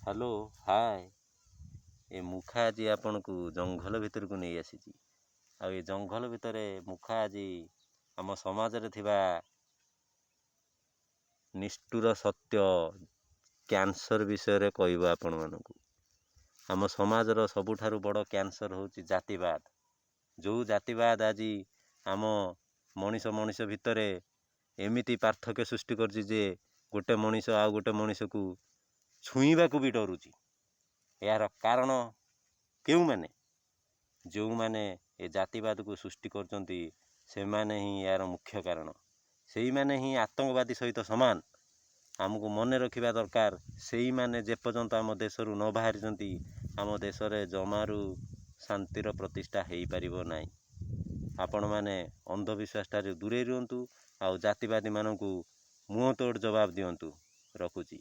Hello, ହାଏ। ଏ ମୁଖା ଆଜି ଆପଣଙ୍କୁ ଜଙ୍ଗଲ ଭିତରକୁ ନେଇ ଆସିଛି। ଆଉ ଏ ଜଙ୍ଗଲ ଭିତରେ ମୁଖା ଆଜି ଆମ ସମାଜରେ ଥିବା ନିଷ୍ଠୁର ସତ୍ୟ କ୍ୟାନ୍ସର ବିଷୟରେ କହିବ ଆପଣମାନଙ୍କୁ। ଆମ ସମାଜର ସବୁଠାରୁ ବଡ଼ କ୍ୟାନ୍ସର ହେଉଛି ଜାତିବାଦ। ଯେଉଁ ଜାତିବାଦ ଆଜି ଆମ ମଣିଷ ମଣିଷ ଭିତରେ ଏମିତି ପାର୍ଥକ୍ୟ ସୃଷ୍ଟି କରିଛି ଯେ ଗୋଟେ ମଣିଷ ଆଉ ଗୋଟେ ମଣିଷକୁ ଛୁଇଁବାକୁ ବି ଡରୁଛି। ଏହାର କାରଣ କେଉଁମାନେ? ଯେଉଁମାନେ ଏ ଜାତିବାଦକୁ ସୃଷ୍ଟି କରୁଛନ୍ତି, ସେମାନେ ହିଁ ଏହାର ମୁଖ୍ୟ କାରଣ। ସେଇମାନେ ହିଁ ଆତଙ୍କବାଦୀ ସହିତ ସମାନ। ଆମକୁ ମନେ ରଖିବା ଦରକାର, ସେଇମାନେ ଯେପର୍ଯ୍ୟନ୍ତ ଆମ ଦେଶରୁ ନ ବାହାରିଛନ୍ତି, ଆମ ଦେଶରେ ଜମାରୁ ଶାନ୍ତିର ପ୍ରତିଷ୍ଠା ହେଇପାରିବ ନାହିଁ। ଆପଣମାନେ ଅନ୍ଧବିଶ୍ୱାସ ଠାରୁ ଦୂରେଇ ରୁହନ୍ତୁ ଆଉ ଜାତିବାଦୀମାନଙ୍କୁ ମୁହଁ ତୋଡ଼ ଜବାବ ଦିଅନ୍ତୁ। ରଖୁଛି।